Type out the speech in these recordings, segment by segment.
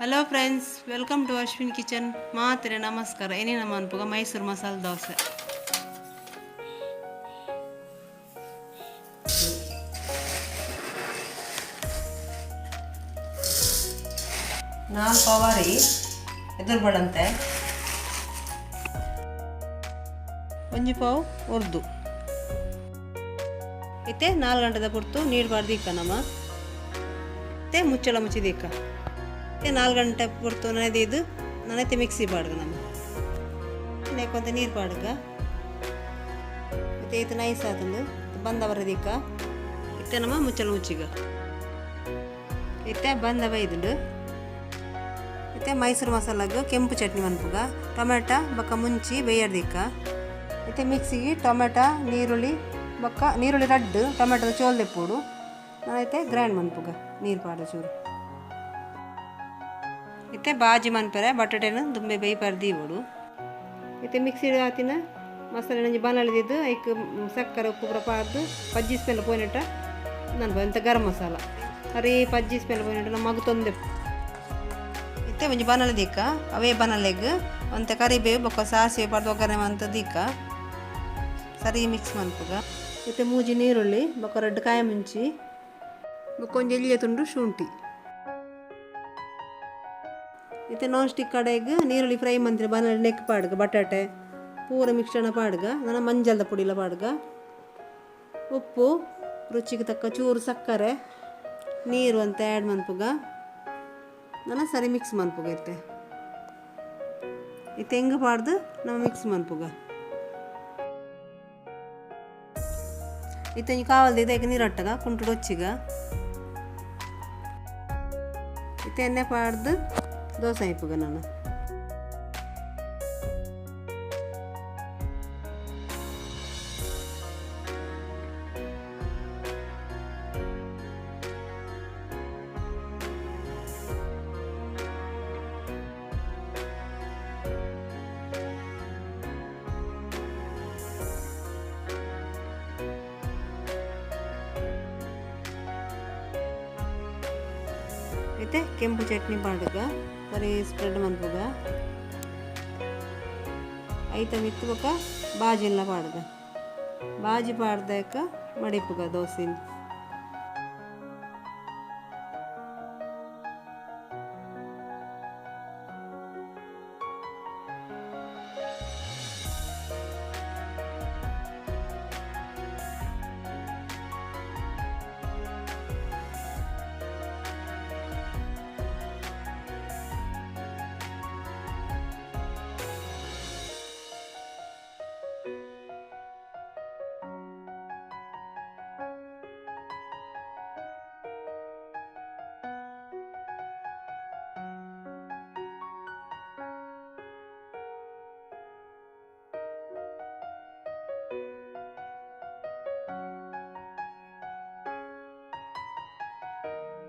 Hello friends, welcome to Ashwin kitchen. ಮಾತ್ರೆ ನಮಸ್ಕಾರ. ಏನೇ ನಮ್ಮ ಅನ್ಪುಗ ಮೈಸೂರು ಮಸಾಲೆ ದೋಸೆ. ನಾಲ್ಕು ಪವಾರಿ ಎದುರು ಬಳಂತೆ, ಒಂಜಿ ಪಾವು ಉರ್ದು ಇತ್ತೆ 4 ಗಂಟೆದ ಪುರ್ತು ನೀರು ಬಾರ್ದಿಕ್ಕ ನಮ್ಮ ಮತ್ತೆ ಮುಚ್ಚಳ ಮುಚ್ಚಿದೀಕ. 4 ಗಂಟೆ ಪುರ್ತು ನನೆದಿದ್ದು ನನೆತೆ ಮಿಕ್ಸಿ ಪಾಡ್ಗ ನಮ್ಮ ನೇಕೊಂತ ನೀರು ಪಾಡ್ಗ. ಮತ್ತೆ ಇದು ನೈಸ್ ಆತಂದು ಬಂದ ಬರದಿಕ್ಕ. ಇತ್ತೆ ನಮ್ಮ ಮುಚ್ಚಳ ಮುಚ್ಚಿಗ ಇತ್ತೆ ಬಂದ ಬೈದುಂಡು. ಇತ್ತೆ ಮೈಸೂರು ಮಸಾಲಾಗ ಕೆಂಪು ಚಟ್ನಿ ಮನ್ಪುಗ ಟೊಮೆಟೊ ಬೊಕ್ಕ ಮುಂಚಿ ಬೇಯರ್ದಿಕ್ಕ. ಇತ್ತೆ ಮಿಕ್ಸಿಗೆ ಟೊಮೆಟೊ ನೀರುಳ್ಳಿ ಬೊಕ್ಕ ನೀರುಳ್ಳಿ ರಡ್ಡು ಟೊಮೆಟೊದ ಚೋಲ್ ದೆಪ್ಪೋಡು ನಾನೈತೆ ಗ್ರೈಂಡ್ ಮನ್ಪುಗ ನೀರು ಪಾಡ ಚೂರು. ಇತ್ತೆ ಬಾಜಿ ಮನ್ಪೆರೆ ಬಟಾಟೆನ ದುಂಬೆ ಬೇಯ್ಪಾರ್ ದೀವೋಡು. ಇತ್ತೆ ಮಿಕ್ಸಿ ಹಾತಿನ ಮಸಾಲೆ ನಂಜಿ ಬನಳಿದಿದ್ದು ಐಕ್ ಸಕ್ಕರೆ ಉಪ್ಪು ಪೂರ ಪಾಡ್ದು ಪಜ್ಜಿ ಸ್ಮೆಲ್ ಪೋಯಿನಟ ನನ್ ಎಂತ ಗರಂ ಮಸಾಲ ಅರೇ ಪಜ್ಜಿ ಸ್ಮೆಲ್ ಪೋಯಿನಟ ನಮ್ಮ ಮಗು ತೊಂದೆ. ಇತ್ತೆ ಒಂಜಿ ಬನಲೆ ದೀಕ ಅವೇ ಬನಲೆಗ್ ಒಂತೆ ಕರಿಬೇವು ಬೊಕ್ಕ ಸಾಸಿವೆ ಪಾಡ್ದು ಒಗ್ಗರಣೆ ಮಂತ ದೀಕ ಸರಿ ಮಿಕ್ಸ್ ಮನ್ಪುಗ. ಇತ್ತೆ ಮೂಜಿ ನೀರುಳ್ಳಿ ಬೊಕ್ಕ ರಡ್ಡು ಕಾಯಿ ಮುಂಚಿ ಬೊಕ್ಕ ಒಂಜಿ ಎಲ್ಯ ತುಂಡು ಶುಂಠಿ. ಇತ್ತೆ ನಾನ್ ಸ್ಟಿಕ್ ಕಡೆಗ್ ನೀರುಳ್ಳಿ ಫ್ರೈ ಮಂತ್ರಿ ಬನಲೆ ನೆಕ್ ಪಾಡ್ಗ ಬಟಾಟೆ ಪೂರ ಮಿಶ್ರಣ ಪಾಡ್ಗ ನನ್ನ ಮಂಜಲ್ದ ಪುಡಿಲ ಪಾಡ್ಗ ಉಪ್ಪು ರುಚಿಗೆ ತಕ್ಕ ಚೂರು ಸಕ್ಕರೆ ನೀರು ಅಂತ ಆ್ಯಡ್ ಮನ್ಪುಗ ನನ್ನ ಸರಿ ಮಿಕ್ಸ್ ಮನ್ಪುಗ. ಇತ್ತೆ ಈ ತೆಂಗು ಪಾಡ್ದು ನಮ್ಮ ಮಿಕ್ಸ್ ಮನ್ಪುಗ. ಇತ್ತೆ ಕಾವಲ್ದು ಇದಕ್ಕೆ ನೀರು ಅಟ್ಟಗ ಕುಂಟುಡು ಹೊಚ್ಚಿಗ. ಇತ್ತೆ ಎಣ್ಣೆ ಪಾಡ್ದು ದೋಸೆ ಐಪುಗ ನಾನು. ಇತ್ತೆ ಕೆಂಪು ಚಟ್ನಿ ಪಾಡುಗ ಸರಿ ಸ್ಪ್ರೆಡ್ ಮನ್ಪುಗ. ಐತ ಮಿತ್ತು ಬೊಕ್ಕ ಬಾಜಿಲ್ಲ ಪಾಡುಗ. ಬಾಜಿ ಪಾಡ್ದಾಕ ಮಡಿಪುಗ ದೋಸೆ.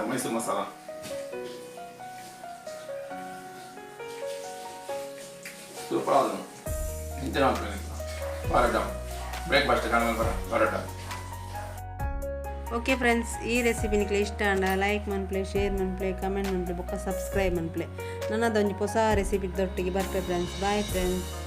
ಮೈಸೂರು ಮಸಾಲ ಸೂಪರ್ ಆದನು. ಇಂತ ಪರೋಟ ಬ್ರೇಕ್ಫಾಸ್ಟ್ ಕಾಣ ಪರೋಟ. ಓಕೆ ಫ್ರೆಂಡ್ಸ್, ಈ ರೆಸಿಪಿ ನಿಕ್ಲೆ ಇಷ್ಟ ಅಂಡ ಲೈಕ್ ಮನ್ಪ್ಲೆ, ಶೇರ್ ಮನ್ಪ್ಲೆ, ಕಮೆಂಟ್ ಮನ್ಪ್ಲೆ, ಬೊಕ್ಕ ಸಬ್ಸ್ಕ್ರೈಬ್ ಮನ್ಪ್ಲೆ. ನನ್ನದೊಂಜಿ ಹೊಸ ರೆಸಿಪಿ ದೊಟ್ಟಿಗೆ ಬರ್ಪೆ ಫ್ರೆಂಡ್ಸ್. Bye friends.